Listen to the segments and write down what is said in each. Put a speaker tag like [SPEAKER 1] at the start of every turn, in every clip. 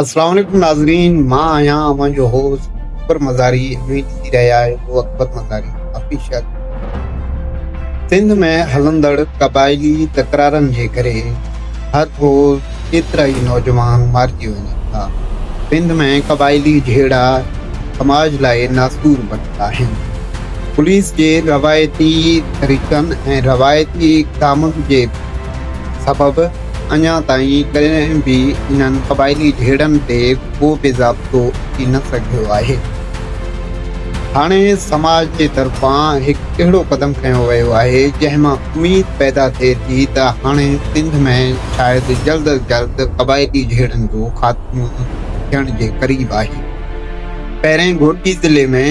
[SPEAKER 1] السلام عليڪم ناظرين مان آهيان اوهان جو هوسٽ اڪبر مزاري اوهين ڏسي رهيا آهيو اڪبر مزاري آفيشل سنڌ ۾ هلندڙ قبائلي تڪرارن جي ڪري هر روز ڪيترائي نوجوان مارجي وڃن ٿا سنڌ ۾ قبائلي جهيڙا سماج لاء ناسور بڻيل آهن پوليس جي روايتي طريقن ۽ روايتي اقدامن جي سبب اڃا تائين ڪڏهن به انهن قبائلي جهيڙن تي ڪو به ضابطو اچي نه سگهيو آهي. هاڻي سماج جي طرفان هڪ اهڙو قدم کنيو ويو آهي، جنهن مان اميد پيدا ٿئي ٿي ته هاڻي سنڌ ۾ شايد جلد از جلد قبائلي جهيڙن جو خاتمو ٿيڻ جي قريب آهي. پهرين گهوٽڪي ضلعي ۾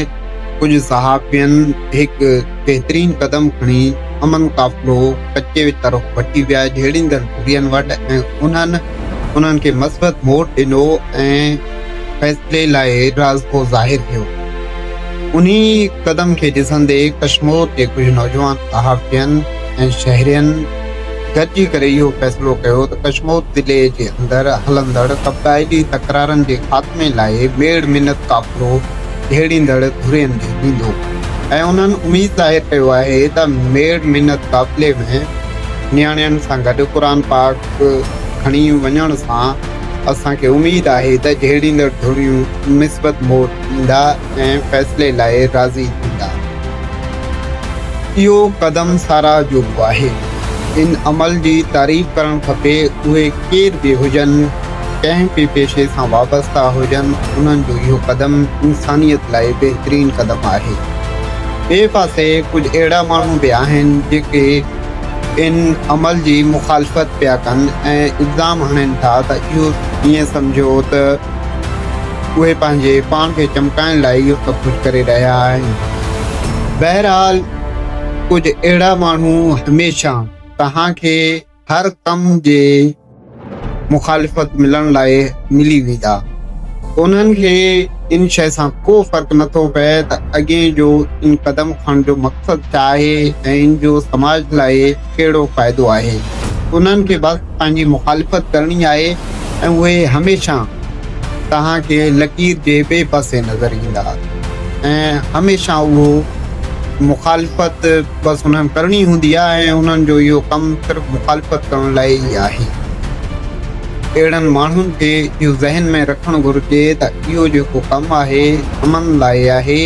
[SPEAKER 1] ڪجهه صحافين هڪ بهترين قدم کڻي امن قافلو ڪچي طرف وٺي ويا جهيڙيندڙ ڌرين وٽ ۽ انهن انهن کي مثبت موٽ ڏنو ۽ فيصلي لاء راضپو ظاهر ٿيو. انهي قدم کي ڏسندي ڪشمور جي ڪجهه نوجوان صحافين ۽ شهرين گڏجي ڪري اهو فيصلو ڪيو ته ڪشمور ضلعي جي اندر هلندڙ قبائلي تڪرارن جي خاتمي لاء ميڙ منت قافلو جهيڙيندڙ ڌرين ڏي ويندو ۽ انهن اميد ظاهر ڪيو آهي ته ميڙ منت قافلي ۾ نياڻين سان گڏ قرآن پاڪ کڻي وڃڻ سان اسان کي اميد آهي ته جهيڙيندڙ ڌريون مثبت موٽ ڏيندا ۽ فيصلي لاء راضي ٿيندا. اهو قدم ساراهه جوڳو آهي. ان عمل جي تعريف ڪرڻ کپي اهي ڪير به هجن. ڪنهن به پيشي سان وابسته هجن انهن جو اهو قدم انسانيت لاء بهترين قدم آهي. ٻئي پاسي ڪجهه اهڙا ماڻهو به آهن جيڪي ان عمل جي مخالفت پيا ڪن ۽ الزام هڻين ٿا ته اهو ائين سمجهو ته اهي پنهنجي پاڻ کي چمڪائڻ لاء اهو سڀ ڪجهه ڪري رهيا آهن. بهرحال ڪجهه اهڙا ماڻهو هميشه توهان کي هر ڪم جي مخالفت ملڻ لاء ملي ويندا. انهن کي ان شيء سان ڪو فرق نه ٿو پئي ته اڳئين جو ان قدم کڻڻ جو مقصد ڇا آهي ۽ ان جو سماج لاء ڪهڙو فائدو آهي. انهن کي بس پنهنجي مخالفت ڪرڻي آهي ۽ اهي هميشه توهان کي لڪير جي ٻئي پاسي نظر ايندا ۽ هميشه اهو مخالفت بس انهن ڪرڻي هوندي آهي ۽ انهن جو اهو ڪم صرف مخالفت ڪرڻ لاء ئي آهي. اهڙن ماڻهن کي اهو ذهن ۾ رکڻ گهرجي ته اهو جيڪو ڪم آهي امن لاء آهي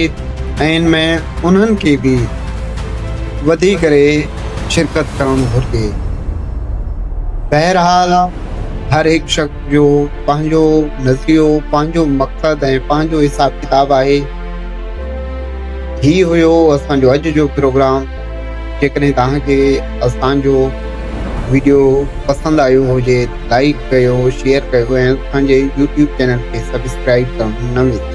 [SPEAKER 1] ۽ ان ۾ انهن کي به وڌي ڪري شرڪت ڪرڻ گهرجي. بهرحال هر هڪ شخص جو پنهنجو نظريو، پنهنجو مقصد ۽ پنهنجو حساب ڪتاب آهي. هي هيو اسان جو اڄ جو پروگرام جيڪڏهن توهان کي اسان جو ويڊيو پسند آيو هجي لائيڪ ڪيو شيئر ڪيو ۽ اسان جي يوٽيوب چينل کي سبسڪرائيب ڪرڻ نه وساريو.